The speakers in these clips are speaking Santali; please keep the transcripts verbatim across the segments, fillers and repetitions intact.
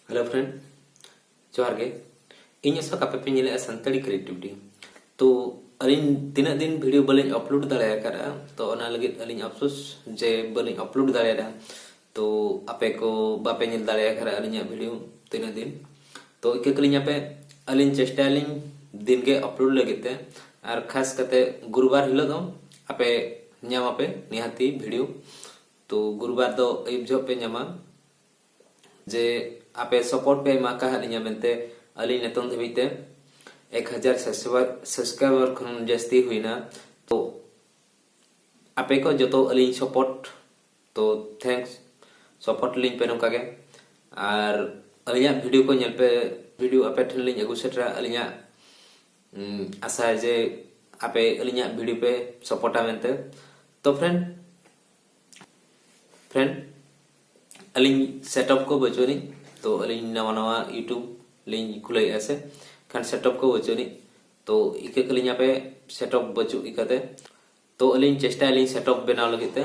Hello friend, ᱡᱚᱦᱟᱨ ᱜᱮ᱾ ᱤᱧ ᱟᱥᱚᱠ, ᱟᱯᱮ ᱯᱮ ᱧᱮᱞᱮᱫᱼᱟ ᱥᱟᱱᱛᱟᱲᱤ ᱠᱨᱤᱭᱮᱴᱤᱵᱷᱤᱴᱤ᱾ ᱛᱚ ᱟᱹᱞᱤᱧ ᱛᱤᱱᱟᱹᱜ ᱫᱤᱱ ᱵᱷᱤᱰᱤᱭᱳ ᱵᱟᱹᱞᱤᱧ ᱟᱯᱞᱳᱰ ᱫᱟᱲᱮ ᱟᱠᱟᱫᱼᱟ, ᱛᱚ ᱚᱱᱟ ᱞᱟᱹᱜᱤᱫ ᱟᱹᱞᱤᱧ ᱟᱯᱥᱳᱥ ᱡᱮ ᱵᱟᱹᱞᱤᱧ ᱟᱯᱞᱳᱰ ᱫᱟᱲᱮᱭᱟᱫᱟ᱾ ᱛᱚ ᱟᱯᱮ ᱠᱚ ᱵᱟᱯᱮ ᱧᱮᱞ ᱫᱟᱲᱮ ᱟᱠᱟᱫᱼᱟ ᱟᱹᱞᱤᱧᱟᱜ ᱵᱷᱤᱰᱤᱭᱳ ᱛᱤᱱᱟᱹᱜ ᱫᱤᱱ᱾ ᱛᱚ ᱤᱠᱟᱹ ᱠᱟᱹᱞᱤᱧ ᱟᱯᱮ, ᱟᱹᱞᱤᱧ ᱪᱮᱥᱴᱟᱭᱟᱞᱤᱧ ᱫᱤᱱ ᱜᱮ ᱟᱯᱞᱳᱰ ᱞᱟᱹᱜᱤᱫ ᱛᱮ, ᱟᱨ ᱠᱷᱟᱥ ᱠᱟᱛᱮ ᱜᱩᱨᱩᱵᱟᱨ ᱦᱤᱞᱳᱜ ᱫᱚ ᱟᱯᱮ ᱧᱟᱢᱟᱯᱮ ᱱᱤᱦᱟᱹᱛᱤ ᱵᱷᱤᱰᱤᱭᱳ᱾ ᱛᱚ ᱜᱩᱨᱩᱵᱟᱨ ᱫᱚ ᱟᱹᱭᱩᱵ ᱡᱚᱦᱚᱜ ᱯᱮ ᱧᱟᱢᱟ᱾ ᱡᱮ ᱟᱯᱮ ᱥᱟᱯᱳᱨᱴ ᱯᱮ ᱮᱢᱟ ᱟᱠᱟᱫ ᱞᱤᱧᱟ ᱢᱮᱱᱛᱮ, ᱟᱹᱞᱤᱧ ᱱᱤᱛᱚᱝ ᱫᱷᱟᱹᱵᱤᱡ ᱛᱮ ᱮᱠ ᱦᱟᱡᱟᱨ ᱥᱟᱵᱥᱠᱨᱟᱭᱵᱟᱨ ᱠᱷᱚᱱ ᱡᱟᱹᱥᱛᱤ ᱦᱩᱭᱱᱟ᱾ ᱛᱚ ᱟᱯᱮ ᱠᱚ ᱡᱚᱛᱚ ᱟᱹᱞᱤᱧ ᱥᱟᱯᱳᱨᱴ, ᱛᱚ ᱛᱷᱮᱝᱠᱥ, ᱥᱟᱯᱳᱨᱴ ᱞᱤᱧ ᱯᱮ ᱱᱚᱝᱠᱟ ᱜᱮ᱾ ᱟᱨ ᱟᱹᱞᱤᱧᱟᱜ ᱵᱷᱤᱰᱤᱭᱳ ᱠᱚ ᱧᱮᱞ ᱯᱮ, ᱵᱷᱤᱰᱤᱭᱳ ᱟᱯᱮ ᱴᱷᱮᱱ ᱞᱤᱧ ᱟᱹᱜᱩ ᱥᱮᱴᱮᱨᱟ᱾ ᱟᱹᱞᱤᱧᱟᱜ ᱩᱢ, ᱟᱥᱟᱭ ᱡᱮ ᱟᱯᱮ ᱟᱹᱞᱤᱧᱟᱜ ᱵᱷᱤᱰᱤᱭᱳ ᱯᱮ ᱥᱟᱯᱳᱨᱴᱟ ᱢᱮᱱᱛᱮ᱾ ᱛᱚ ᱯᱷᱨᱮᱱᱰ, ᱯᱷᱨᱮᱱᱰ, ᱟᱹᱞᱤᱧ ᱥᱮᱴᱟᱯ ᱠᱚ ᱵᱟᱹᱪᱩᱜ ᱟᱹᱱᱤᱡ, ᱛᱚ ᱟᱹᱞᱤᱧ ᱱᱟᱣᱟ ᱱᱟᱣᱟ ᱤᱭᱩᱴᱩᱵᱽ ᱞᱤᱧ ᱠᱷᱩᱞᱟᱹᱣᱮᱫᱼᱟ ᱥᱮ, ᱠᱷᱟᱱ ᱥᱮᱴᱟᱯ ᱠᱚ ᱵᱟᱹᱪᱩᱜ ᱟᱹᱱᱤᱡ, ᱛᱚ ᱤᱠᱟᱹ ᱠᱟᱹᱞᱤᱧ ᱟᱯᱮ ᱥᱮᱴᱟᱯ ᱵᱟᱹᱪᱩᱜ ᱤᱠᱟᱹᱛᱮ᱾ ᱛᱚ ᱟᱹᱞᱤᱧ ᱪᱮᱥᱴᱟᱭᱟᱞᱤᱧ ᱥᱮᱴᱟᱯ ᱵᱮᱱᱟᱣ ᱞᱟᱹᱜᱤᱫ ᱛᱮ᱾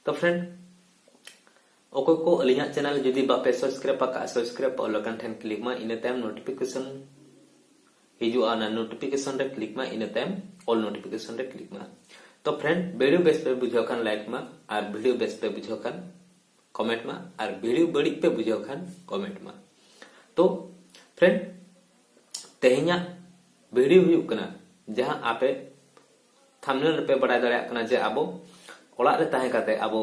ᱛᱚ ᱯᱷᱨᱮᱱᱰ, ᱚᱠᱚᱭ ᱠᱚ ᱟᱹᱞᱤᱧᱟᱜ ᱪᱮᱱᱮᱞ ᱡᱩᱫᱤ ᱵᱟᱯᱮ ᱥᱟᱵᱥᱠᱨᱟᱭᱤᱵ ᱟᱠᱟᱫᱼᱟ, ᱥᱟᱵᱥᱠᱨᱟᱭᱤᱵ ᱚᱞ ᱟᱠᱟᱱ ᱴᱷᱮᱱ ᱠᱞᱤᱠ ᱢᱟ, ᱤᱱᱟᱹ ᱛᱟᱭᱚᱢ ᱱᱳᱴᱤᱯᱷᱤᱠᱮᱥᱚᱱ ᱦᱤᱡᱩᱜᱼᱟ, ᱚᱱᱟ ᱱᱳᱴᱤᱯᱷᱤᱠᱮᱥᱚᱱ ᱨᱮ ᱠᱞᱤᱠ ᱢᱟ, ᱤᱱᱟᱹ ᱛᱟᱭᱚᱢ ᱚᱞ ᱱᱳᱴᱤᱯᱷᱤᱠᱮᱥᱚᱱ ᱨᱮ ᱠᱞᱤᱠ ᱢᱟ᱾ ᱛᱚ ᱯᱷᱨᱮᱱᱰ, ᱵᱷᱤᱰᱤᱭᱳ ᱵᱮᱥ ᱯᱮ ᱵᱩᱡᱷᱟᱹᱣ ᱠᱷᱟᱱ ᱞᱟᱭᱤᱠ ᱢᱟ, ᱟᱨ ᱵᱷᱤᱰᱤᱭᱳ ᱵᱮᱥ ᱯᱮ ᱵᱩᱡᱷᱟᱹᱣ ᱠᱷᱟᱱ ᱠᱚᱢᱮᱱᱴ ᱢᱟ, ᱟᱨ ᱵᱷᱤᱰᱤᱭᱳ ᱵᱟᱹᱲᱤᱡ ᱯᱮ ᱵᱩᱡᱷᱟᱹᱣ ᱠᱷᱟᱱ ᱠᱚᱢᱮᱱᱴ ᱢᱟ᱾ ᱛᱚ ᱯᱷᱨᱮᱱᱰ, ᱛᱮᱦᱮᱧᱟᱜ ᱵᱷᱤᱰᱤᱭᱳ ᱦᱩᱭᱩᱜ ᱠᱟᱱᱟ, ᱡᱟᱦᱟᱸ ᱟᱯᱮ ᱛᱷᱟᱢᱵᱱᱮᱞ ᱨᱮᱯᱮ ᱵᱟᱲᱟᱭ ᱫᱟᱲᱮᱭᱟᱜ ᱠᱟᱱᱟ ᱡᱮ ᱟᱵᱚ ᱚᱲᱟᱜ ᱨᱮ ᱛᱟᱦᱮᱸ ᱠᱟᱛᱮ ᱟᱵᱚ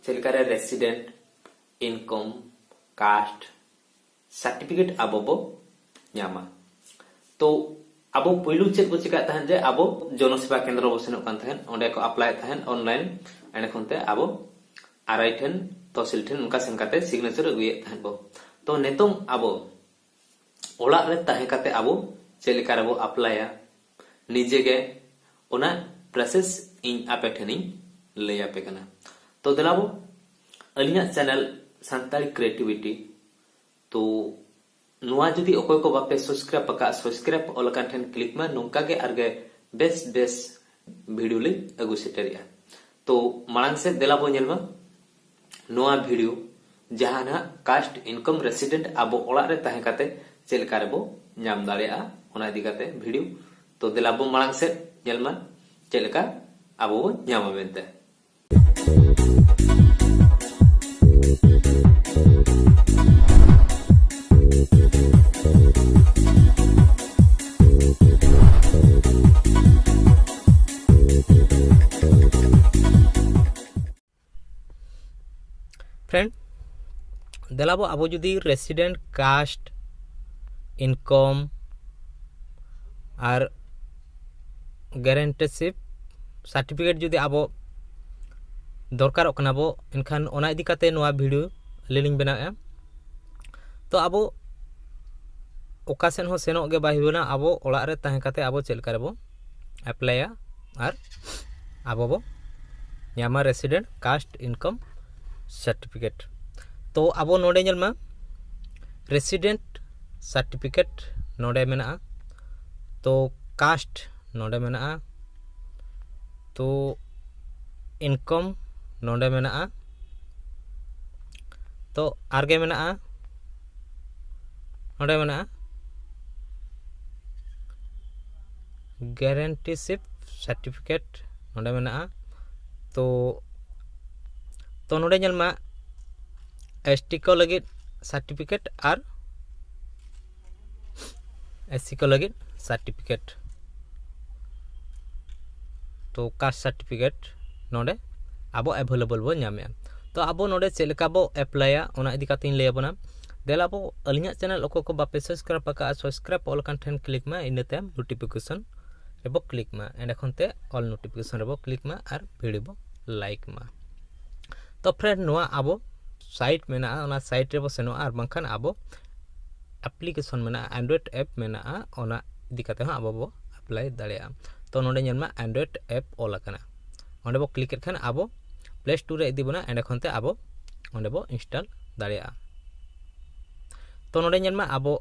ᱪᱮᱫ ᱞᱮᱠᱟᱨᱮ ᱨᱮᱥᱤᱰᱮᱱᱴ, ᱤᱱᱠᱟᱢ, ᱠᱟᱥᱴ, ᱥᱟᱨᱴᱤᱯᱷᱤᱠᱮᱴ ᱟᱵᱚ ᱵᱚ ᱧᱟᱢᱟ᱾ ᱛᱚ ᱟᱵᱚ ᱯᱩᱭᱞᱩ ᱪᱮᱫ ᱵᱚ ᱪᱮᱠᱟᱭᱮᱫ ᱛᱟᱦᱮᱸᱫ, ᱡᱮ ᱟᱵᱚ ᱡᱚᱱᱚᱥᱮᱵᱟ ᱠᱮᱱᱫᱨᱚ ᱵᱚ ᱥᱮᱱᱚᱜ ᱠᱟᱱ ᱛᱟᱦᱮᱸᱫ, ᱚᱸᱰᱮ ᱠᱚ ᱟᱯᱞᱟᱭᱮᱫ ᱛᱟᱦᱮᱸᱫ ᱚᱱᱞᱟᱭᱤᱱ, ᱮᱸᱰᱮ ᱠᱷᱚᱱ ᱛᱮ ᱟᱵᱚ ᱟᱨᱟᱭ ᱴᱷᱮᱱ, ᱛᱚᱦᱥᱤᱞ ᱴᱷᱮᱱ ᱚᱱᱠᱟ ᱥᱮᱱ ᱠᱟᱛᱮ ᱥᱤᱜᱽᱱᱮᱪᱟᱨ ᱟᱹᱜᱩᱭᱮᱫ ᱛᱟᱦᱮᱸᱫ ᱵᱚ᱾ ᱛᱚ ᱱᱤᱛᱚᱝ ᱟᱵᱚ ᱚᱲᱟᱜ ᱨᱮ ᱛᱟᱦᱮᱸ ᱠᱟᱛᱮ ᱟᱵᱚ ᱪᱮᱫ ᱞᱮᱠᱟ ᱨᱮᱵᱚ ᱟᱯᱞᱟᱭᱟ ᱱᱤᱡᱮ ᱜᱮ, ᱚᱱᱟ ᱯᱨᱚᱥᱮᱥ ᱤᱧ ᱟᱯᱮ ᱴᱷᱮᱱᱤᱧ ᱞᱟᱹᱭ ᱟᱯᱮ ᱠᱟᱱᱟ᱾ ᱛᱚ ᱫᱮᱞᱟ ᱵᱚ, ᱟᱹᱞᱤᱧᱟᱜ ᱪᱮᱱᱮᱞ ᱥᱟᱱᱛᱟᱲᱤ ᱠᱨᱤᱭᱮᱴᱤᱵᱷᱤᱴᱤ, ᱛᱚ ᱱᱚᱣᱟ ᱡᱩᱫᱤ ᱚᱠᱚᱭ ᱠᱚ ᱵᱟᱯᱮ ᱥᱟᱵᱥᱠᱨᱟᱭᱤᱵ ᱟᱠᱟᱫ, ᱥᱟᱵᱥᱠᱨᱟᱭᱤᱵ ᱚᱞ ᱟᱠᱟᱱ ᱴᱷᱮᱱ ᱠᱞᱤᱠ ᱢᱟ, ᱱᱚᱝᱠᱟ ᱜᱮ ᱟᱨ ᱜᱮ ᱵᱮᱥ ᱵᱮᱥ ᱵᱷᱤᱰᱤᱭᱳ ᱞᱤᱧ ᱟᱹᱜᱩ ᱥᱮᱴᱮᱨᱮᱜᱼᱟ᱾ ᱛᱚ ᱢᱟᱲᱟᱝ ᱥᱮᱫ ᱫᱮᱞᱟ ᱵᱚ ᱧᱮᱞ ᱢᱟ ᱱᱚᱣᱟ ᱵᱷᱤᱰᱤᱭᱳ ᱡᱟᱦᱟᱸ ᱱᱟᱦᱟᱜ ᱠᱟᱥᱴ ᱤᱱᱠᱟᱢ ᱨᱮᱥᱤᱰᱮᱱᱴ ᱟᱵᱚ ᱚᱲᱟᱜ ᱨᱮ ᱛᱟᱦᱮᱸ ᱠᱟᱛᱮ ᱪᱮᱫ ᱞᱮᱠᱟ ᱨᱮᱵᱚ ᱧᱟᱢ ᱫᱟᱲᱮᱭᱟᱜᱼᱟ, ᱚᱱᱟ ᱤᱫᱤ ᱠᱟᱛᱮ ᱵᱷᱤᱰᱤᱭᱳ᱾ ᱛᱚ ᱫᱮᱞᱟ ᱵᱚ ᱢᱟᱲᱟᱝ ᱥᱮᱫ ᱧᱮᱞ ᱢᱟ ᱪᱮᱫ ᱞᱮᱠᱟ ᱟᱵᱚ ᱵᱚ ᱧᱟᱢᱟ ᱢᱮᱱᱛᱮ᱾ Friend, ᱫᱮᱞᱟᱵᱚ ᱟᱵᱚ ᱡᱩᱫᱤ ᱨᱮᱥᱤᱰᱮᱱᱴ ᱠᱟᱥᱴ ᱤᱱᱠᱟᱢ ᱟᱨ ᱜᱮᱨᱮᱱᱴᱤᱥᱤᱯ ᱥᱟᱨᱴᱤᱯᱷᱤᱠᱮᱴ ᱡᱩᱫᱤ ᱟᱵᱚ ᱫᱚᱨᱠᱟᱨᱚᱜ ᱠᱟᱱᱟ ᱵᱚ, ᱮᱱᱠᱷᱟᱱ ᱚᱱᱟ ᱤᱫᱤ ᱠᱟᱛᱮ ᱱᱚᱣᱟ ᱵᱷᱤᱰᱤᱭᱳ ᱟᱹᱞᱤᱧ ᱞᱤᱧ ᱵᱮᱱᱟᱣᱮᱫᱼᱟ᱾ ᱛᱚ ᱟᱵᱚ ᱚᱠᱟ ᱥᱮᱫ ᱦᱚᱸ ᱥᱮᱱᱚᱜ ᱜᱮ ᱵᱟᱭ ᱦᱩᱭᱩᱜᱼᱟ, ᱟᱵᱚ ᱚᱲᱟᱜ ᱨᱮ ᱛᱟᱦᱮᱸ ᱠᱟᱛᱮ ᱟᱵᱚ ᱪᱮᱫ ᱞᱮᱠᱟ ᱨᱮᱵᱚ ᱮᱯᱞᱟᱭᱟ ᱟᱨ ᱟᱵᱚ ᱵᱚ ᱧᱟᱢᱟ ᱨᱮᱥᱤᱰᱮᱱᱴ ᱠᱟᱥᱴ ᱤᱱᱠᱟᱢ ᱥᱟᱨᱴᱤᱯᱷᱤᱠᱮᱴ᱾ ᱛᱚ ᱟᱵᱚ ᱱᱚᱰᱮ ᱧᱮᱞ ᱢᱟ, ᱨᱮᱥᱤᱰᱮᱱᱴ ᱥᱟᱨᱴᱤᱯᱷᱤᱠᱮᱴ ᱱᱚᱰᱮ ᱢᱮᱱᱟᱜᱼᱟ, ᱛᱚ ᱠᱟᱥᱴ ᱱᱚᱰᱮ ᱢᱮᱱᱟᱜᱼᱟ, ᱛᱚ ᱤᱱᱠᱟᱢ ᱱᱚᱰᱮ ᱢᱮᱱᱟᱜᱼᱟ, ᱛᱚ ᱟᱨᱜᱮ ᱢᱮᱱᱟᱜᱼᱟ, ᱱᱚᱰᱮ ᱢᱮᱱᱟᱜᱼᱟ ᱜᱮᱨᱮᱱᱴᱤᱥᱤᱯ ᱥᱟᱨᱴᱤᱯᱷᱤᱠᱮᱴ ᱱᱚᱰᱮ ᱢᱮᱱᱟᱜᱼᱟ᱾ ᱛᱚ ᱛᱚ ᱱᱚᱰᱮ ᱧᱮᱞ ᱢᱟ, ᱮᱥ ᱴᱤ ᱠᱚ ᱞᱟᱹᱜᱤᱫ ᱥᱟᱨᱴᱤᱯᱷᱤᱠᱮᱴ ᱟᱨ ᱮᱥ ᱥᱤ ᱠᱚ ᱞᱟᱹᱜᱤᱫ ᱥᱟᱨᱴᱤᱯᱷᱤᱠᱮᱴ᱾ ᱛᱚ ᱠᱟᱥᱴ ᱥᱟᱨᱴᱤᱯᱷᱤᱠᱮᱴ ᱱᱚᱰᱮ ᱟᱵᱚ ᱮᱵᱷᱮᱞᱮᱵᱚᱞ ᱵᱚᱱ ᱧᱟᱢᱮᱜᱼᱟ᱾ ᱛᱚ ᱟᱵᱚ ᱱᱚᱰᱮ ᱪᱮᱫ ᱞᱮᱠᱟ ᱵᱚ ᱮᱯᱞᱟᱭᱟ, ᱚᱱᱟ ᱤᱫᱤ ᱠᱟᱛᱮᱧ ᱞᱟᱹᱭ ᱟᱵᱚᱱᱟ᱾ ᱫᱮᱞᱟ ᱟᱵᱚ ᱟᱹᱞᱤᱧᱟᱜ ᱪᱮᱱᱮᱞ ᱚᱠᱚᱭ ᱠᱚ ᱵᱟᱯᱮ ᱥᱟᱵᱥᱠᱨᱟᱭᱤᱵ ᱟᱠᱟᱫᱼᱟ, ᱥᱟᱵᱥᱠᱨᱟᱭᱤᱵ ᱚᱞ ᱟᱠᱟᱱ ᱴᱷᱮᱱ ᱠᱞᱤᱠ ᱢᱟ, ᱤᱱᱟᱹ ᱛᱟᱭᱚᱢ ᱱᱳᱴᱤᱯᱷᱤᱠᱮᱥᱚᱱ ᱨᱮᱵᱚ ᱠᱞᱤᱠ ᱢᱟ᱾ ᱮᱸᱰᱮ ᱠᱷᱚᱱ ᱛᱮ ᱚᱞ ᱱᱳᱴᱤᱯᱷᱤᱠᱮᱥᱚᱱ ᱨᱮᱵᱚ ᱠᱞᱤᱠ ᱢᱟ ᱟᱨ ᱵᱷᱤᱰᱤᱭᱳ ᱵᱚ ᱞᱟᱭᱤᱠ ᱢᱟ᱾ ᱛᱚ ᱯᱷᱨᱮᱱᱰ, ᱱᱚᱣᱟ ᱟᱵᱚ ᱥᱟᱭᱤᱴ ᱢᱮᱱᱟᱜᱼᱟ, ᱚᱱᱟ ᱥᱟᱭᱤᱴ ᱨᱮᱵᱚ ᱥᱮᱱᱚᱜᱼᱟ, ᱟᱨ ᱵᱟᱝᱠᱷᱟᱱ ᱟᱵᱚ ᱟᱯᱞᱤᱠᱮᱥᱚᱱ ᱢᱮᱱᱟᱜᱼᱟ, ᱮᱱᱰᱨᱚᱭᱮᱰ ᱮᱯ ᱢᱮᱱᱟᱜᱼᱟ, ᱚᱱᱟ ᱤᱫᱤ ᱠᱟᱛᱮ ᱦᱚᱸ ᱟᱵᱚ ᱵᱚ ᱮᱯᱞᱟᱭ ᱫᱟᱲᱮᱭᱟᱜᱼᱟ᱾ ᱛᱚ ᱱᱚᱰᱮ ᱧᱮᱞ ᱢᱟ, ᱮᱱᱰᱨᱚᱭᱮᱰ ᱮᱯ ᱚᱞ ᱟᱠᱟᱱᱟ, ᱚᱸᱰᱮ ᱵᱚ ᱠᱞᱤᱠ ᱮᱫ ᱠᱷᱟᱱ ᱟᱵᱚ ᱯᱞᱮ ᱥᱴᱳᱨ ᱨᱮ ᱤᱫᱤ ᱵᱚᱱᱟ, ᱮᱸᱰᱮ ᱠᱷᱚᱱ ᱛᱮ ᱟᱵᱚ ᱚᱸᱰᱮ ᱵᱚ ᱤᱱᱥᱴᱚᱞ ᱫᱟᱲᱮᱭᱟᱜᱼᱟ᱾ ᱛᱚ ᱱᱚᱰᱮ ᱧᱮᱞ ᱢᱟ, ᱟᱵᱚ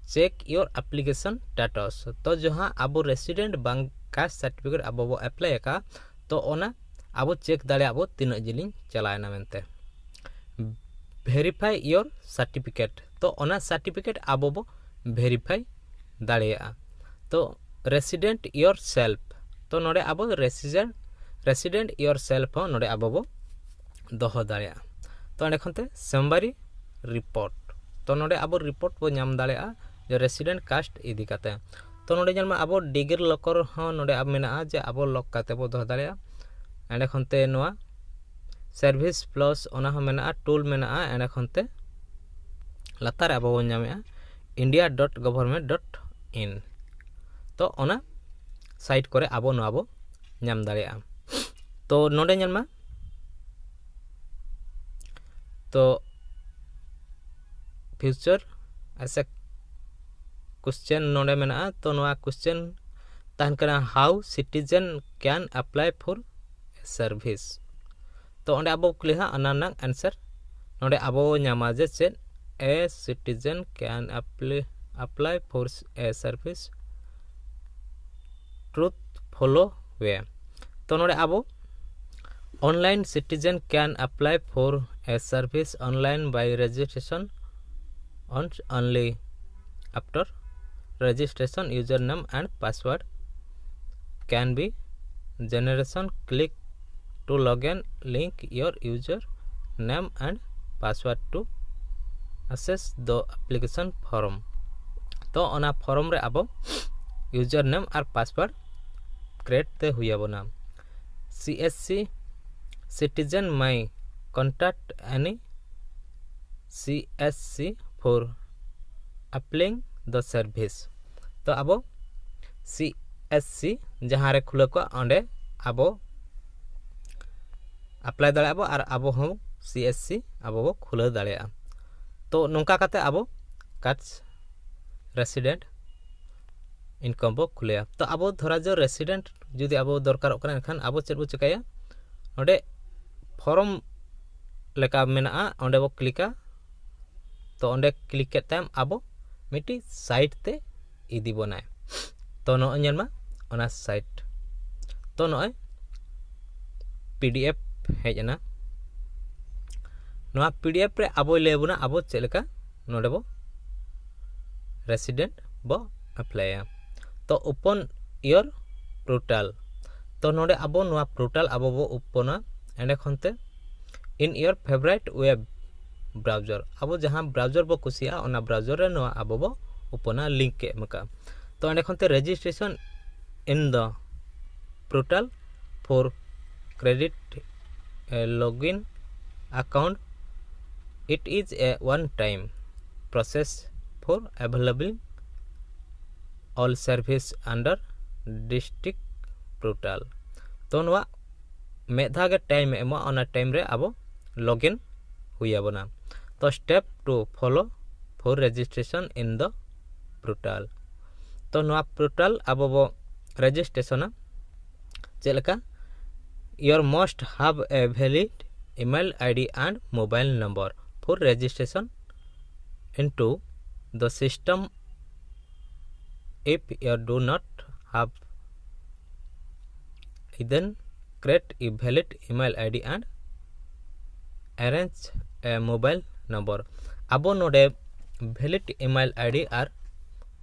check your application status, ᱛᱚ ᱡᱟᱦᱟᱸ ᱟᱵᱚ ᱨᱮᱥᱤᱰᱮᱱᱴ ᱵᱟᱝ ᱠᱟᱥᱴ ᱥᱟᱨᱴᱤᱯᱷᱤᱠᱮᱴ ᱟᱵᱚ ᱵᱚ ᱮᱯᱞᱟᱭ ᱟᱠᱟᱫᱼᱟ, ᱛᱚ ᱚᱱᱟ ᱟᱵᱚ ᱪᱮᱠ ᱫᱟᱲᱮᱭᱟᱜᱼᱟ ᱵᱚ ᱛᱤᱱᱟᱹᱜ ᱡᱤᱞᱤᱧ ᱪᱟᱞᱟᱣᱮᱱᱟ ᱢᱮᱱᱛᱮ᱾ verify your certificate, ᱛᱚ ᱚᱱᱟ certificate ᱟᱵᱚ ᱵᱚ verify ᱫᱟᱲᱮᱭᱟᱜᱼᱟ᱾ ᱛᱚ resident yourself, ᱛᱚ ᱱᱚᱰᱮ ᱟᱵᱚ resident resident yourself ᱦᱚᱸ ᱱᱚᱰᱮ ᱟᱵᱚ ᱵᱚ ᱫᱚᱦᱚ ᱫᱟᱲᱮᱭᱟᱜᱼᱟ᱾ ᱛᱚ ᱚᱸᱰᱮ ᱠᱷᱚᱱ ᱛᱮ summary report, ᱛᱚ ᱱᱚᱰᱮ ᱟᱵᱚ report ᱵᱚ ᱧᱟᱢ ᱫᱟᱲᱮᱭᱟᱜᱼᱟ ᱡᱮ resident cast ᱤᱫᱤ ᱠᱟᱛᱮ᱾ ᱛᱚ ᱱᱚᱰᱮ ᱧᱮᱞ ᱢᱮ, ᱟᱵᱚ DigiLocker ᱦᱚᱸ ᱱᱚᱰᱮ ᱟᱵ- ᱢᱮᱱᱟᱜᱼᱟ ᱡᱮ ᱟᱵᱚ lock ᱠᱟᱛᱮ ᱵᱚ ᱫᱚᱦᱚ ᱫᱟᱲᱮᱭᱟᱜᱼᱟ᱾ ᱮᱸᱰᱮ ᱠᱷᱚᱱ ᱛᱮ ᱱᱚᱣᱟ service plus ᱚᱱᱟ ᱦᱚᱸ ᱢᱮᱱᱟᱜᱼᱟ, tool ᱢᱮᱱᱟᱜᱼᱟ᱾ ᱮᱸᱰᱮ ᱠᱷᱚᱱ ᱛᱮ ᱞᱟᱛᱟᱨ ᱨᱮ ᱟᱵᱚ ᱵᱚᱱ ᱧᱟᱢᱮᱜᱼᱟ india dot government dot in᱾ ᱛᱚ ᱚᱱᱟ site ᱠᱚᱨᱮ ᱟᱵᱚ ᱱᱚᱣᱟ ᱵᱚ ᱧᱟᱢ ᱫᱟᱲᱮᱭᱟᱜᱼᱟ᱾ ᱛᱚ ᱱᱚᱰᱮ ᱧᱮᱞ ᱢᱟ, ᱛᱚ future as a question ᱱᱚᱰᱮ ᱢᱮᱱᱟᱜᱼᱟ᱾ ᱛᱚ ᱱᱚᱣᱟ question ᱛᱟᱦᱮᱱ ᱠᱟᱱᱟ, how citizen can apply for a service᱾ ᱛᱚ ᱚᱸᱰᱮ ᱟᱵᱚ ᱠᱩᱞᱤ ᱦᱟᱸᱜ ᱚᱱᱟ ᱨᱮᱱᱟᱜ answer᱾ ᱱᱚᱰᱮ ᱟᱵᱚ ᱧᱟᱢᱟ ᱡᱮ ᱪᱮᱫ, a citizen can apply apply for a service through the following way᱾ ᱛᱚ ᱱᱚᱰᱮ ᱟᱵᱚ online citizen can apply for a service online by registration on only after registration username and password can be generation. Click to login, link your user name and password to access the application form᱾ ᱛᱚ ᱚᱱᱟ form ᱨᱮ ᱟᱵᱚ user name ᱟᱨ password create ᱛᱮ ᱦᱩᱭ ᱟᱵᱚᱱᱟ᱾ CSC citizen may contact any CSC for applying the service᱾ ᱛᱚ ᱟᱵᱚ CSC ᱡᱟᱦᱟᱸ ᱨᱮ ᱠᱷᱩᱞᱟᱹᱣ ᱠᱚᱜᱼᱟ, ᱚᱸᱰᱮ ᱟᱵᱚ apply ᱫᱟᱲᱮᱭᱟᱜᱼᱟ ᱵᱚ ᱟᱨ ᱟᱵᱚ ᱦᱚᱸ CSC ᱟᱵᱚ ᱵᱚ ᱠᱷᱩᱞᱟᱹᱣ ᱫᱟᱲᱮᱭᱟᱜᱼᱟ᱾ ᱛᱚ ᱱᱚᱝᱠᱟ ᱠᱟᱛᱮ ᱟᱵᱚ cast resident income ᱵᱚ ᱠᱷᱩᱞᱟᱹᱭᱟ᱾ ᱛᱚ ᱟᱵᱚ ᱫᱷᱚᱨᱟ ᱡᱚ resident ᱡᱩᱫᱤ ᱟᱵᱚ ᱫᱚᱨᱠᱟᱨᱚᱜ ᱠᱟᱱᱟ, ᱮᱱᱠᱷᱟᱱ ᱟᱵᱚ ᱪᱮᱫ ᱵᱚ ᱪᱤᱠᱟᱹᱭᱟ? ᱱᱚᱰᱮ form ᱞᱮᱠᱟ ᱢᱮᱱᱟᱜᱼᱟ, ᱚᱸᱰᱮ ᱵᱚ clickᱟ᱾ ᱛᱚ ᱚᱸᱰᱮ click ᱠᱮᱫ ᱛᱟᱭᱚᱢ ᱟᱵᱚ ᱢᱤᱫᱴᱤᱡ site ᱛᱮ ᱤᱫᱤ ᱵᱚᱱᱟᱭ᱾ ᱛᱚ ᱱᱚᱜᱼᱚᱭ ᱧᱮᱞ ᱢᱟ ᱚᱱᱟ site᱾ ᱛᱚ ᱱᱚᱜᱼᱚᱭ PDF ᱦᱮᱡ ᱮᱱᱟ᱾ ᱱᱚᱣᱟ PDF ᱨᱮ ᱟᱵᱚᱭ ᱞᱟᱹᱭ ᱟᱵᱚᱱᱟ ᱟᱵᱚ ᱪᱮᱫ ᱞᱮᱠᱟ ᱱᱚᱰᱮ ᱵᱚ resident ᱵᱚ ᱮᱯᱞᱟᱭᱟ᱾ ᱛᱚ open your portal, ᱛᱚ ᱱᱚᱰᱮ ᱟᱵᱚ ᱱᱚᱣᱟ portal ᱟᱵᱚ ᱵᱚ ᱳᱯᱚᱱᱟ᱾ ᱮᱸᱰᱮ ᱠᱷᱚᱱ ᱛᱮ in your favorite web browser, ᱟᱵᱚ ᱡᱟᱦᱟᱸ browser ᱵᱚ ᱠᱩᱥᱤᱭᱟᱜᱼᱟ ᱚᱱᱟ browser ᱨᱮ ᱱᱚᱣᱟ ᱟᱵᱚ ᱵᱚ ᱳᱯᱚᱱᱟ, link ᱮ ᱮᱢ ᱟᱠᱟᱫᱼᱟ᱾ ᱛᱚ ᱮᱸᱰᱮ ᱠᱷᱚᱱ ᱛᱮ registration in the portal for create a login account, it is a one time process for available all service under district portal. ᱛᱚ ᱱᱚᱣᱟ ᱢᱤᱫ ᱫᱷᱟᱣ ᱜᱮ time ᱮ ᱮᱢᱚᱜᱼᱟ, ᱚᱱᱟ time ᱨᱮ ᱟᱵᱚ login ᱦᱩᱭ ᱟᱵᱚᱱᱟ᱾ ᱛᱚ step to follow for registration in the portal, ᱛᱚ ᱱᱚᱣᱟ portal ᱟᱵᱚ ᱵᱚ registrationᱟ᱾ ᱪᱮᱫ ᱞᱮᱠᱟ? You must have a valid email ID and mobile number for registration into the system. If you do not have, then create a valid email ID and arrange a mobile number. ᱟᱵᱚ ᱱᱚᱰᱮ valid email ID ᱟᱨ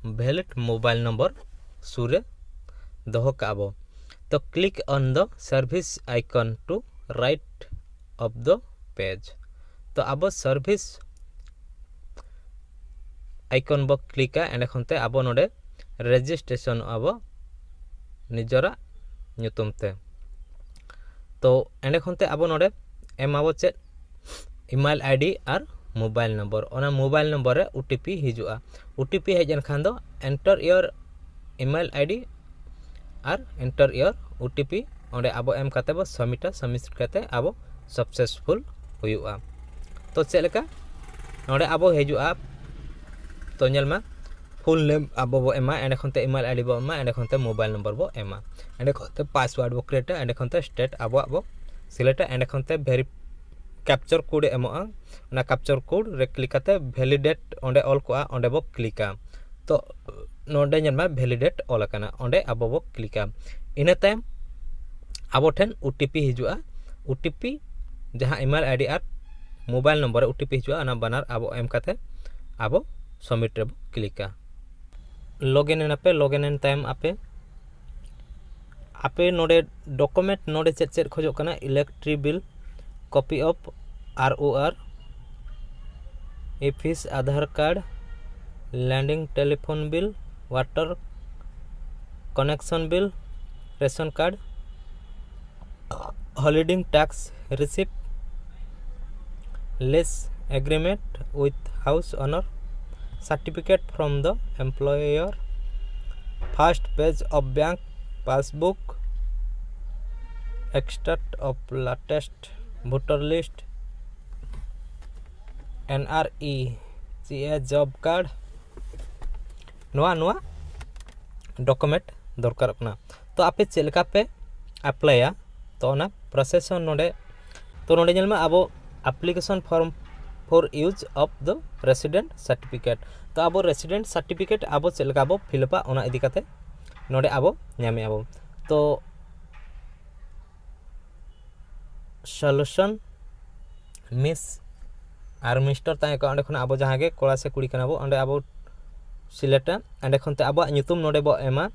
valid mobile number ᱥᱩᱨ ᱨᱮ ᱫᱚᱦᱚ ᱠᱟᱜᱼᱟ ᱵᱚ᱾ ᱛᱚ click on the service icon to right of the page. ᱛᱚ ᱟᱵᱚ service icon ᱵᱚ clickᱟ, ᱮᱸᱰᱮ ᱠᱷᱚᱱ ᱛᱮ ᱟᱵᱚ ᱱᱚᱰᱮ registrationᱚᱜᱼᱟ ᱵᱚ ᱱᱤᱡᱚᱨᱟᱜ ᱧᱩᱛᱩᱢ ᱛᱮ᱾ ᱛᱚ ᱮᱸᱰᱮ ᱠᱷᱚᱱ ᱛᱮ ᱟᱵᱚ ᱱᱚᱰᱮ ᱮᱢᱟᱵᱚ ᱪᱮᱫ? Email ID ᱟᱨ mobile number᱾ ᱚᱱᱟ mobile number ᱨᱮ OTP ᱦᱤᱡᱩᱜᱼᱟ᱾ OTP ᱦᱮᱡ ᱮᱱ ᱠᱷᱟᱱ ᱫᱚ enter your email ID R enter your OTP, ᱚᱸᱰᱮ ᱟᱵᱚ ᱮᱢ ᱠᱟᱛᱮ ᱵᱚ submitᱟ᱾ Submit ᱠᱟᱛᱮ ᱟᱵᱚ successful ᱦᱩᱭᱩᱜᱼᱟ᱾ ᱛᱚ ᱪᱮᱫ ᱞᱮᱠᱟ ᱱᱚᱰᱮ ᱟᱵᱚ ᱦᱤᱡᱩᱜᱼᱟ? ᱛᱚ ᱧᱮᱞ ᱢᱟ, full name ᱟᱵᱚ ᱵᱚ ᱮᱢᱟ, ᱮᱸᱰᱮ ᱠᱷᱚᱱ ᱛᱮ email ID ᱵᱚ ᱮᱢᱟ, ᱮᱸᱰᱮ ᱠᱷᱚᱱ ᱛᱮ mobile number ᱵᱚ ᱮᱢᱟ, ᱮᱸᱰᱮ ᱠᱷᱚᱱ ᱛᱮ password ᱵᱚ createᱟ, ᱮᱸᱰᱮ ᱠᱷᱚᱱ ᱛᱮ state ᱟᱵᱚᱣᱟᱜ ᱵᱚ selectᱟ, ᱮᱸᱰᱮ ᱠᱷᱚᱱ ᱛᱮ veri capture code ᱮ ᱮᱢᱚᱜᱼᱟ᱾ ᱚᱱᱟ capture code ᱨᱮ click ᱠᱟᱛᱮ validate ᱚᱸᱰᱮ ᱚᱞ ᱠᱚᱜᱼᱟ, ᱚᱸᱰᱮ ᱵᱚ clickᱟ᱾ ᱛᱚ ᱱᱚᱰᱮ ᱧᱮᱞ ᱢᱮ validate ᱚᱞ ᱟᱠᱟᱱᱟ, ᱚᱸᱰᱮ ᱟᱵᱚ ᱵᱚ clickᱟ᱾ ᱤᱱᱟᱹ ᱛᱟᱭᱚᱢ ᱟᱵᱚ ᱴᱷᱮᱱ OTP ᱦᱤᱡᱩᱜᱼᱟ᱾ OTP ᱡᱟᱦᱟᱸ email ID ᱟᱨ ᱢᱳᱵᱟᱭᱤᱞ ᱱᱚᱢᱵᱚᱨ ᱨᱮ ᱳ ᱴᱤ ᱯᱤ ᱦᱤᱡᱩᱜᱼᱟ, ᱚᱱᱟ ᱵᱟᱱᱟᱨ ᱟᱵᱚ ᱮᱢ ᱠᱟᱛᱮ ᱟᱵᱚ ᱥᱟᱵᱢᱤᱴ ᱨᱮᱵᱚ ᱠᱞᱤᱠᱟ᱾ ᱞᱚᱜᱤᱱ ᱮᱱᱟᱯᱮ, ᱞᱚᱜᱤᱱ ᱮᱱ ᱛᱟᱭᱚᱢ ᱟᱯᱮ ᱟᱯᱮ ᱱᱚᱰᱮ ᱰᱚᱠᱩᱢᱮᱱᱴ ᱱᱚᱰᱮ ᱪᱮᱫ ᱪᱮᱫ ᱠᱷᱚᱡᱚᱜ ᱠᱟᱱᱟ, electric bill, copy of R O R, ᱮᱯᱷᱤᱥ, Aadhaar card, landline telephone bill, water connection bill, ration card, holding tax receipt, lease agreement with house owner, certificate from the employer, first page of bank passbook, extract of latest voter list, N R E C A job card, ᱱᱚᱣᱟ ᱱᱚᱣᱟ ᱰᱚᱠᱩᱢᱮᱱᱴ ᱫᱚᱨᱠᱟᱨᱚᱜ ᱠᱟᱱᱟ᱾ ᱛᱚ ᱟᱯᱮ ᱪᱮᱫ ᱞᱮᱠᱟ ᱯᱮ ᱮᱯᱞᱟᱭᱟ, ᱛᱚ ᱚᱱᱟ ᱯᱨᱚᱥᱮᱥ ᱦᱚᱸ ᱱᱚᱰᱮ᱾ ᱛᱚ ᱱᱚᱰᱮ ᱧᱮᱞ ᱢᱮ, ᱟᱵᱚ application form for use of the resident certificate, ᱛᱚ ᱟᱵᱚ ᱨᱮᱥᱤᱰᱮᱱᱴ ᱥᱟᱨᱴᱤᱯᱷᱤᱠᱮᱴ ᱟᱵᱚ ᱪᱮᱫ ᱞᱮᱠᱟ ᱵᱚ ᱯᱷᱤᱞᱟᱯᱟ, ᱚᱱᱟ ᱤᱫᱤ ᱠᱟᱛᱮ ᱱᱚᱰᱮ ᱟᱵᱚ ᱧᱟᱢᱮᱜᱼᱟ ᱵᱚ᱾ ᱛᱚ ᱥᱚᱞᱩᱥᱚᱱ ᱢᱤᱥ ᱟᱨ ᱢᱤᱥᱴᱟᱨ ᱛᱟᱦᱮᱸ ᱠᱚᱜᱼᱟ, ᱚᱸᱰᱮ ᱠᱷᱚᱱᱟᱜ ᱟᱵᱚ ᱡᱟᱦᱟᱸ ᱜᱮ ᱠᱚᱲᱟ ᱥᱮ ᱠᱩᱲᱤ ᱠᱟᱱᱟ ᱵᱚ, ᱚᱸᱰᱮ ᱟᱵᱚ ᱥᱤᱞᱮᱠᱴᱟ᱾ ᱚᱸᱰᱮ ᱠᱷᱚᱱ ᱛᱮ ᱟᱵᱚᱣᱟᱜ ᱧᱩᱛᱩᱢ ᱱᱚᱰᱮ ᱵᱚ ᱮᱢᱟ᱾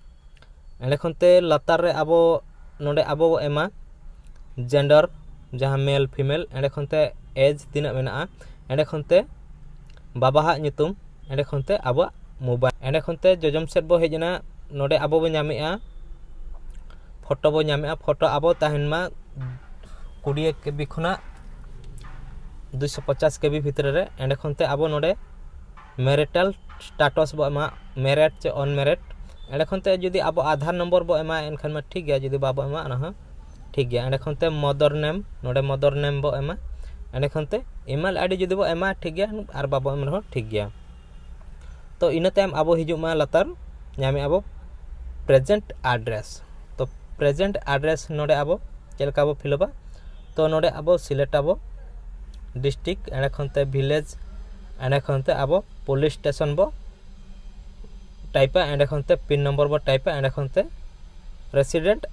ᱚᱸᱰᱮ ᱠᱷᱚᱱ ᱛᱮ ᱞᱟᱛᱟᱨ ᱨᱮ ᱟᱵᱚ ᱱᱚᱰᱮ ᱟᱵᱚ ᱵᱚ ᱮᱢᱟ ᱡᱮᱱᱰᱟᱨ, ᱡᱟᱦᱟᱸ ᱢᱮᱞ ᱯᱷᱤᱢᱮᱞ᱾ ᱚᱸᱰᱮ ᱠᱷᱚᱱ ᱛᱮ ᱮᱡᱽ ᱛᱤᱱᱟᱹᱜ ᱢᱮᱱᱟᱜᱼᱟ᱾ ᱚᱸᱰᱮ ᱠᱷᱚᱱ ᱛᱮ ᱵᱟᱵᱟᱣᱟᱜ ᱧᱩᱛᱩᱢ᱾ ᱚᱸᱰᱮ ᱠᱷᱚᱱ ᱛᱮ ᱟᱵᱚᱣᱟᱜ ᱢᱳᱵᱟᱭᱤᱞ᱾ ᱚᱸᱰᱮ ᱠᱷᱚᱱ ᱛᱮ ᱡᱚᱡᱚᱢ ᱥᱮᱫ ᱵᱚ ᱦᱮᱡ ᱮᱱᱟ, ᱱᱚᱰᱮ ᱟᱵᱚ ᱵᱚ ᱧᱟᱢᱮᱜᱼᱟ ᱯᱷᱳᱴᱳ ᱵᱚ ᱧᱟᱢᱮᱜᱼᱟ᱾ ᱯᱷᱳᱴᱳ ᱟᱵᱚ ᱛᱟᱦᱮᱱ ᱢᱟ ᱠᱩᱲᱤ ᱠᱮ ᱵᱤ ᱠᱷᱚᱱᱟᱜ ᱫᱩᱭᱥᱚ ᱯᱚᱪᱟᱥ ᱠᱮ ᱵᱤ ᱵᱷᱤᱛᱨᱤ ᱨᱮ᱾ ᱚᱸᱰᱮ ᱠᱷᱚᱱ ᱛᱮ ᱟᱵᱚ ᱱᱚᱰᱮ ᱢᱮᱨᱤᱴᱟᱞ ᱥᱴᱟᱴᱟᱥ ᱵᱚ ᱮᱢᱟ, ᱢᱮᱨᱤᱰ ᱪᱮ ᱟᱱᱢᱮᱨᱤᱰ᱾ ᱚᱸᱰᱮ ᱠᱷᱚᱱ ᱛᱮ ᱡᱩᱫᱤ ᱟᱵᱚ ᱟᱫᱷᱟᱨ ᱱᱚᱢᱵᱚᱨ ᱵᱚ ᱮᱢᱟ, ᱮᱱᱠᱷᱟᱱ ᱢᱟ ᱴᱷᱤᱠ ᱜᱮᱭᱟ, ᱡᱩᱫᱤ ᱵᱟᱵᱚ ᱮᱢᱟ, ᱚᱱᱟ ᱦᱚᱸ ᱴᱷᱤᱠ ᱜᱮᱭᱟ᱾ ᱚᱸᱰᱮ ᱠᱷᱚᱱ ᱛᱮ ᱢᱚᱫᱟᱨ ᱱᱮᱢ, ᱱᱚᱰᱮ ᱢᱚᱫᱟᱨ ᱱᱮᱢ ᱵᱚ ᱮᱢᱟ᱾ ᱚᱸᱰᱮ ᱠᱷᱚᱱ ᱛᱮ ᱤᱢᱮᱞ ᱟᱭᱰᱤ ᱡᱩᱫᱤ ᱵᱚ ᱮᱢᱟ, ᱴᱷᱤᱠ ᱜᱮᱭᱟ, ᱟᱨ ᱵᱟᱵᱚ ᱮᱢ ᱨᱮᱦᱚᱸ ᱴᱷᱤᱠ ᱜᱮᱭᱟ᱾ ᱛᱚ ᱤᱱᱟᱹ ᱛᱟᱭᱚᱢ ᱟᱵᱚ ᱦᱤᱡᱩᱜ ᱢᱟ ᱞᱟᱛᱟᱨ, ᱧᱟᱢᱮᱜᱼᱟ ᱵᱚ ᱯᱨᱮᱡᱮᱱᱴ ᱟᱰᱨᱮᱥ᱾ ᱛᱚ ᱯᱨᱮᱡᱮᱱᱴ ᱟᱰᱨᱮᱥ ᱱᱚᱰᱮ ᱟᱵᱚ ᱪᱮᱫ ᱞᱮᱠᱟ ᱵᱚ ᱯᱷᱤᱞᱟᱯᱟ? ᱛᱚ ᱱᱚᱰᱮ ᱟᱵᱚ ᱥᱤᱞᱮᱠᱴ ᱟᱵᱚ ᱰᱤᱥᱴᱨᱤᱠᱴ, ᱚᱸᱰᱮ ᱠᱷᱚᱱ ᱛᱮ ᱵᱷᱤᱞᱮᱡᱽ, ᱚᱸᱰᱮ ᱠᱷᱚᱱ ᱛᱮ ᱟᱵᱚ ᱯᱩᱞᱤᱥ ᱥᱴᱮᱥᱚᱱ ᱵᱚ ᱴᱟᱭᱤᱯᱟ, ᱚᱸᱰᱮ ᱠᱷᱚᱱ ᱛᱮ ᱯᱤᱱ ᱱᱚᱢᱵᱚᱨ ᱵᱚ ᱴᱟᱭᱤᱯᱟ, ᱚᱸᱰᱮ ᱠᱷᱚᱱ ᱛᱮ resident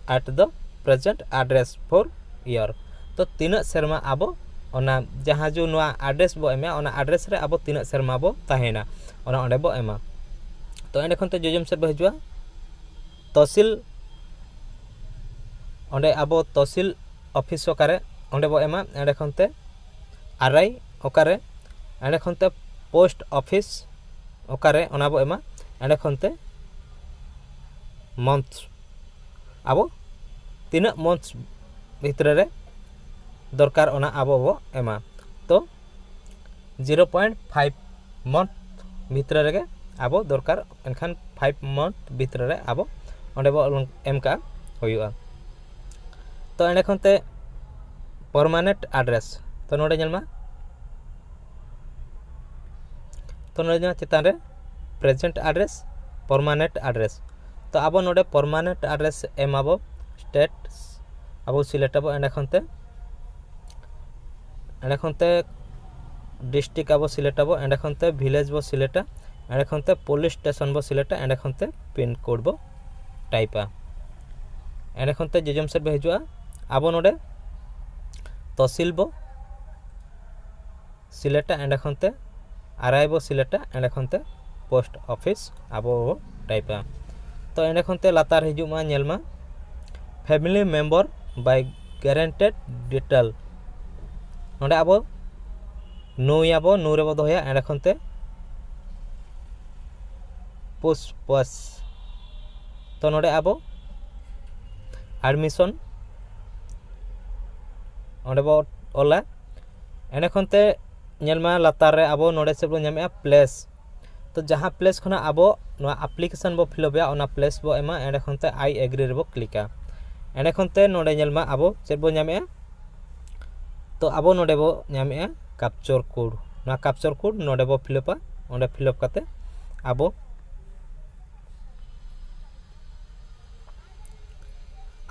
at the present address for year᱾ ᱛᱚ ᱛᱤᱱᱟᱹᱜ ᱥᱮᱨᱢᱟ ᱟᱵᱚ ᱚᱱᱟ ᱡᱟᱦᱟᱸ ᱡᱮ ᱱᱚᱣᱟ ᱟᱰᱨᱮᱥ ᱵᱚ ᱮᱢᱟ, ᱚᱱᱟ ᱟᱰᱨᱮᱥ ᱨᱮ ᱟᱵᱚ ᱛᱤᱱᱟᱹᱜ ᱥᱮᱨᱢᱟ ᱵᱚ ᱛᱟᱦᱮᱱᱟ, ᱚᱱᱟ ᱚᱸᱰᱮ ᱵᱚ ᱮᱢᱟ᱾ ᱛᱚ ᱮᱸᱰᱮ ᱠᱷᱚᱱ ᱛᱮ ᱡᱚᱡᱚᱢ ᱥᱮᱫ ᱵᱚ ᱦᱤᱡᱩᱜᱼᱟ, ᱛᱚᱦᱥᱤᱞ, ᱚᱸᱰᱮ ᱟᱵᱚ ᱛᱚᱦᱥᱤᱞ ᱚᱯᱷᱤᱥ ᱚᱠᱟᱨᱮ, ᱚᱸᱰᱮ ᱵᱚ ᱮᱢᱟ᱾ ᱮᱸᱰᱮ ᱠᱷᱚᱱ ᱛᱮ ᱟᱨᱟᱭ ᱚᱠᱟᱨᱮ, ᱮᱸᱰᱮ ᱠᱷᱚᱱ ᱛᱮ ᱯᱳᱥᱴ ᱚᱯᱷᱤᱥ ᱚᱠᱟᱨᱮ, ᱚᱱᱟ ᱵᱚ ᱮᱢᱟ᱾ ᱮᱸᱰᱮ ᱠᱷᱚᱱ ᱛᱮ ᱢᱚᱱᱛᱷ, ᱟᱵᱚ ᱛᱤᱱᱟᱹᱜ ᱢᱚᱱᱛᱷ ᱵᱷᱤᱛᱨᱤ ᱨᱮ ᱫᱚᱨᱠᱟᱨ, ᱚᱱᱟ ᱟᱵᱚ ᱵᱚ ᱮᱢᱟ᱾ ᱛᱚ ᱡᱤᱨᱳ ᱯᱚᱭᱮᱱᱴ ᱯᱷᱟᱭᱤᱵᱷ ᱢᱚᱱᱛᱷ ᱵᱷᱤᱛᱨᱤ ᱨᱮᱜᱮ ᱟᱵᱚ ᱫᱚᱨᱠᱟᱨ, ᱮᱱᱠᱷᱟᱱ ᱯᱷᱟᱭᱤᱵᱷ ᱢᱚᱱᱛᱷ ᱵᱷᱤᱛᱨᱤ ᱨᱮ ᱟᱵᱚ ᱚᱸᱰᱮ ᱵᱚ ᱮᱢ ᱠᱟᱜᱼᱟ, ᱦᱩᱭᱩᱜᱼᱟ᱾ ᱛᱚ ᱮᱸᱰᱮ ᱠᱷᱚᱱ ᱛᱮ ᱯᱟᱨᱢᱟᱱᱮᱱᱴ ᱟᱰᱨᱮᱥ, ᱛᱚ ᱱᱚᱰᱮ ᱧᱮᱞ ᱢᱟ, ᱛᱚ ᱱᱚᱰᱮ ᱧᱮᱞ ᱢᱟ ᱪᱮᱛᱟᱱ ᱨᱮ ᱯᱨᱮᱡᱮᱱᱴ ᱟᱰᱨᱮᱥ, ᱯᱟᱨᱢᱟᱱᱮᱱᱴ ᱟᱰᱨᱮᱥ᱾ ᱛᱚ ᱟᱵᱚ ᱱᱚᱰᱮ ᱯᱟᱨᱢᱟᱱᱮᱱᱴ ᱟᱰᱨᱮᱥ ᱮᱢ ᱟᱵᱚ, ᱥᱴᱮᱴ ᱟᱵᱚ ᱥᱤᱞᱮᱠᱴ ᱟᱵᱚ᱾ ᱮᱸᱰᱮ ᱠᱷᱚᱱ ᱛᱮ, ᱮᱸᱰᱮ ᱠᱷᱚᱱ ᱛᱮ ᱰᱤᱥᱴᱨᱤᱠᱴ ᱟᱵᱚ ᱥᱤᱞᱮᱠᱴ ᱟᱵᱚ᱾ ᱮᱸᱰᱮ ᱠᱷᱚᱱ ᱛᱮ ᱵᱷᱤᱞᱮᱡᱽ ᱵᱚ ᱥᱤᱞᱮᱠᱴᱟ᱾ ᱮᱸᱰᱮ ᱠᱷᱚᱱ ᱛᱮ ᱯᱩᱞᱤᱥ ᱥᱴᱮᱥᱚᱱ ᱵᱚ ᱥᱤᱞᱮᱠᱴᱟ᱾ ᱮᱸᱰᱮ ᱠᱷᱚᱱ ᱛᱮ ᱯᱤᱱ ᱠᱳᱰ ᱵᱚ ᱴᱟᱭᱤᱯᱟ᱾ ᱮᱸᱰᱮ ᱠᱷᱚᱱ ᱛᱮ ᱡᱚᱡᱚᱢ ᱥᱮᱫ ᱵᱚ ᱦᱤᱡᱩᱜᱼᱟ᱾ ᱟᱵᱚ ᱱᱚᱰᱮ ᱛᱚᱦᱥᱤᱞ ᱵᱚ ᱥᱤᱞᱮᱠᱴᱟ᱾ ᱮᱸᱰᱮ ᱠᱷᱚᱱ ᱛᱮ ᱟᱨᱟᱭ ᱵᱚ ᱥᱤᱞᱮᱠᱴᱟ᱾ ᱮᱸᱰᱮ ᱠᱷᱚᱱ ᱛᱮ ᱯᱳᱥᱴ ᱚᱯᱷᱤᱥ ᱟᱵᱚ ᱵᱚ ᱴᱟᱭᱤᱯᱟ᱾ ᱛᱚ ᱮᱸᱰᱮ ᱠᱷᱚᱱ ᱛᱮ ᱞᱟᱛᱟᱨ ᱦᱤᱡᱩᱜ ᱢᱟ, ᱧᱮᱞ ᱢᱟ family member by guaranteed detail᱾ ᱱᱚᱰᱮ ᱟᱵᱚ ᱱᱩᱭ ᱟᱵᱚ ᱱᱩ ᱨᱮᱵᱚ ᱫᱚᱦᱚᱭᱟ᱾ ᱮᱸᱰᱮ ᱠᱷᱚᱱ ᱛᱮ ᱯᱩᱥᱯᱟᱥ, ᱛᱚ ᱱᱚᱰᱮ ᱟᱵᱚ ᱟᱰᱢᱤᱥᱚᱱ ᱚᱸᱰᱮ ᱵᱚ ᱚᱞᱟ᱾ ᱮᱸᱰᱮ ᱠᱷᱚᱱ ᱛᱮ ᱧᱮᱞ ᱢᱟ ᱞᱟᱛᱟᱨ ᱨᱮ ᱟᱵᱚ ᱱᱚᱰᱮ ᱥᱮᱫ ᱵᱚᱱ ᱧᱟᱢᱮᱜᱼᱟ ᱯᱞᱮᱥ᱾ ᱛᱚ ᱡᱟᱦᱟᱸ ᱯᱞᱮᱥ ᱠᱷᱚᱱᱟᱜ ᱟᱵᱚ ᱱᱚᱣᱟ ᱟᱯᱞᱤᱠᱮᱥᱚᱱ ᱵᱚ ᱯᱷᱤᱞᱟᱯᱮᱜᱼᱟ, ᱚᱱᱟ ᱯᱞᱮᱥ ᱵᱚ ᱮᱢᱟ᱾ ᱮᱸᱰᱮ ᱠᱷᱚᱱ ᱛᱮ ᱟᱭ ᱮᱜᱽᱨᱤ ᱨᱮᱵᱚ ᱠᱞᱤᱠᱟ᱾ ᱮᱸᱰᱮ ᱠᱷᱚᱱ ᱛᱮ ᱱᱚᱰᱮ ᱧᱮᱞ ᱢᱟ ᱟᱵᱚ ᱪᱮᱫ ᱵᱚ ᱧᱟᱢᱮᱜᱼᱟ, ᱛᱚ ᱟᱵᱚ ᱱᱚᱰᱮ ᱵᱚ ᱧᱟᱢᱮᱜᱼᱟ ᱠᱟᱯᱪᱚᱨ ᱠᱳᱰ᱾ ᱱᱚᱣᱟ ᱠᱟᱯᱪᱚᱨ ᱠᱳᱰ ᱱᱚᱰᱮ ᱵᱚ ᱯᱷᱤᱞᱟᱯᱟ᱾ ᱚᱸᱰᱮ ᱯᱷᱤᱞᱟᱯ ᱠᱟᱛᱮ ᱟᱵᱚ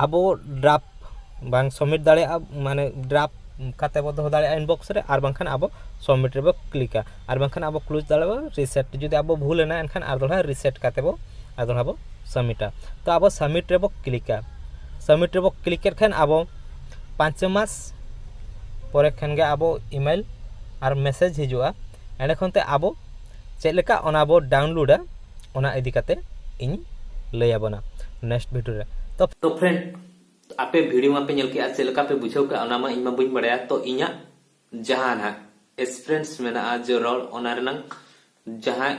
ᱟᱵᱚ ᱰᱨᱟᱯ ᱵᱟᱝ ᱥᱟᱵᱢᱤᱴ ᱫᱟᱲᱮᱭᱟᱜᱼᱟ, ᱢᱟᱱᱮ ᱰᱨᱟᱯ ᱠᱟᱛᱮ ᱵᱚ ᱫᱚᱦᱚ ᱫᱟᱲᱮᱭᱟᱜᱼᱟ ᱤᱱᱵᱚᱠᱥ ᱨᱮ, ᱟᱨ ᱵᱟᱝᱠᱷᱟᱱ ᱟᱵᱚ ᱥᱟᱵᱢᱤᱴ ᱨᱮᱵᱚ ᱠᱞᱤᱠᱟ, ᱟᱨ ᱵᱟᱝᱠᱷᱟᱱ ᱟᱵᱚ ᱠᱞᱳᱡᱽ ᱫᱟᱲᱮᱭᱟᱜᱼᱟ ᱨᱤᱥᱮᱴ᱾ ᱡᱩᱫᱤ ᱟᱵᱚ ᱵᱷᱩᱞ ᱮᱱᱟ, ᱮᱱᱠᱷᱟᱱ ᱟᱨ ᱫᱚᱦᱲᱟ ᱨᱤᱥᱮᱴ ᱠᱟᱛᱮ ᱵᱚ ᱟᱨ ᱫᱚᱦᱲᱟ ᱵᱚ ᱥᱟᱵᱢᱤᱴᱟ᱾ ᱛᱚ ᱟᱵᱚ ᱥᱟᱵᱢᱤᱴ ᱨᱮᱵᱚ ᱠᱞᱤᱠᱟ᱾ ᱥᱟᱵᱢᱤᱴ ᱨᱮᱵᱚ ᱠᱞᱤᱠ ᱠᱮᱫ ᱠᱷᱟᱱ ᱟᱵᱚ ᱯᱟᱸᱪ ᱢᱟᱥ ᱯᱚᱨᱮ ᱠᱷᱟᱱ ᱜᱮ ᱟᱵᱚ email ᱟᱨ message ᱦᱤᱡᱩᱜᱼᱟ᱾ ᱮᱸᱰᱮ ᱠᱷᱚᱱ ᱛᱮ ᱟᱵᱚ ᱪᱮᱫ ᱞᱮᱠᱟ ᱚᱱᱟ ᱵᱚ downloadᱟ, ᱚᱱᱟ ᱤᱫᱤ ᱠᱟᱛᱮ ᱤᱧ ᱞᱟᱹᱭ ᱟᱵᱚᱱᱟ next video ᱨᱮ᱾ ᱛᱚ ᱛᱚ friend, ᱟᱯᱮ video ᱢᱟᱯᱮ ᱧᱮᱞ ᱠᱮᱜᱼᱟ, ᱪᱮᱫ ᱞᱮᱠᱟ ᱯᱮ ᱵᱩᱡᱷᱟᱹᱣ ᱠᱮᱜᱼᱟ ᱚᱱᱟ ᱢᱟ ᱤᱧ ᱢᱟ ᱵᱟᱹᱧ ᱵᱟᱲᱟᱭᱟ᱾ ᱛᱚ ᱤᱧᱟᱹᱜ ᱡᱟᱦᱟᱸ ᱱᱟᱦᱟᱜ experience ᱢᱮᱱᱟᱜᱼᱟ ᱡᱮ ᱨᱚᱲ, ᱚᱱᱟ ᱨᱮᱱᱟᱝ ᱡᱟᱦᱟᱸ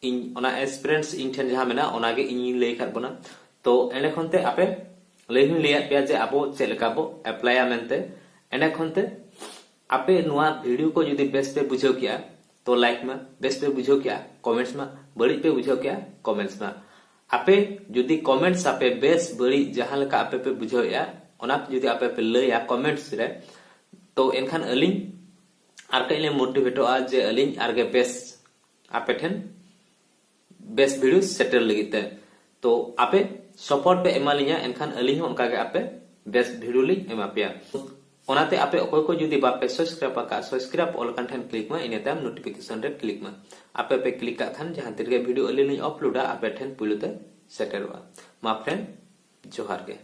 ᱤᱧ ᱚᱱᱟ experience ᱤᱧ ᱴᱷᱮᱱ ᱡᱟᱦᱟᱸ ᱢᱮᱱᱟᱜᱼᱟ, ᱚᱱᱟᱜᱮ ᱤᱧᱤᱧ ᱞᱟᱹᱭ ᱟᱠᱟᱫ ᱵᱚᱱᱟ᱾ ᱛᱚ ᱮᱸᱰᱮ ᱠᱷᱚᱱ ᱛᱮ ᱟᱯᱮ ᱞᱟᱹᱭ ᱦᱚᱸᱧ ᱞᱟᱹᱭᱟᱫ ᱯᱮᱭᱟ ᱡᱮ ᱟᱵᱚ ᱪᱮᱫ ᱞᱮᱠᱟ ᱵᱚ applyᱟ ᱢᱮᱱᱛᱮ᱾ ᱮᱸᱰᱮ ᱠᱷᱚᱱ ᱛᱮ ᱟᱯᱮ ᱱᱚᱣᱟ video ᱠᱚ ᱡᱩᱫᱤ ᱵᱮᱥ ᱯᱮ ᱵᱩᱡᱷᱟᱹᱣ ᱠᱮᱜᱼᱟ, ᱛᱚ like ᱢᱟ, ᱵᱮᱥ ᱯᱮ ᱵᱩᱡᱷᱟᱹᱣ ᱠᱮᱜᱼᱟ comments ᱢᱟ, ᱵᱟᱹᱲᱤᱡ ᱯᱮ ᱵᱩᱡᱷᱟᱹᱣ ᱠᱮᱜᱼᱟ comments ᱢᱟ᱾ ᱟᱯᱮ ᱡᱩᱫᱤ comments ᱟᱯᱮ ᱵᱮᱥ ᱵᱟᱹᱲᱤᱡ ᱡᱟᱦᱟᱸ ᱞᱮᱠᱟ ᱟᱯᱮ ᱯᱮ ᱵᱩᱡᱷᱟᱹᱣᱮᱜᱼᱟ, ᱚᱱᱟ ᱡᱩᱫᱤ ᱟᱯᱮ ᱯᱮ ᱞᱟᱹᱭᱟ comments ᱨᱮ, ᱛᱚ ᱮᱱᱠᱷᱟᱱ ᱟᱹᱞᱤᱧ ᱟᱨ ᱠᱟᱹᱡ ᱞᱤᱧ motivateᱚᱜᱼᱟ ᱡᱮ ᱟᱹᱞᱤᱧ ᱟᱨᱜᱮ ᱵᱮᱥ ᱟᱯᱮ ᱴᱷᱮᱱ ᱵᱮᱥ video ᱥᱮᱴᱮᱨ ᱞᱟᱹᱜᱤᱫ ᱛᱮ᱾ ᱛᱚ ᱟᱯᱮ support ᱯᱮ ᱮᱢᱟ ᱞᱤᱧᱟ, ᱮᱱᱠᱷᱟᱱ ᱟᱹᱞᱤᱧ ᱦᱚᱸ ᱚᱱᱠᱟ ᱜᱮ ᱟᱯᱮ ᱵᱮᱥ video ᱞᱤᱧ ᱮᱢᱟ ᱯᱮᱭᱟ᱾ ᱚᱱᱟᱛᱮ ᱟᱯᱮ ᱚᱠᱚᱭ ᱠᱚ ᱡᱩᱫᱤ ᱵᱟᱯᱮ subscribe ᱟᱠᱟᱫ, subscribe all ᱠᱟᱱ ᱴᱷᱮᱱ click ᱢᱟ, ᱤᱱᱟᱹ ᱛᱟᱭᱚᱢ notification ᱨᱮ click ᱢᱟ᱾ ᱟᱯᱮ ᱯᱮ click ᱠᱟᱜ ᱠᱷᱟᱱ ᱡᱟᱦᱟᱸ ᱛᱤᱨᱮᱜᱮ video ᱟᱹᱞᱤᱧ ᱞᱤᱧ uploadᱟ, ᱟᱯᱮ ᱴᱷᱮᱱ ᱯᱩᱭᱞᱩ ᱛᱮ ᱥᱮᱴᱮᱨᱚᱜᱼᱟ᱾ ᱢᱟ friend, ᱡᱚᱦᱟᱨ ᱜᱮ᱾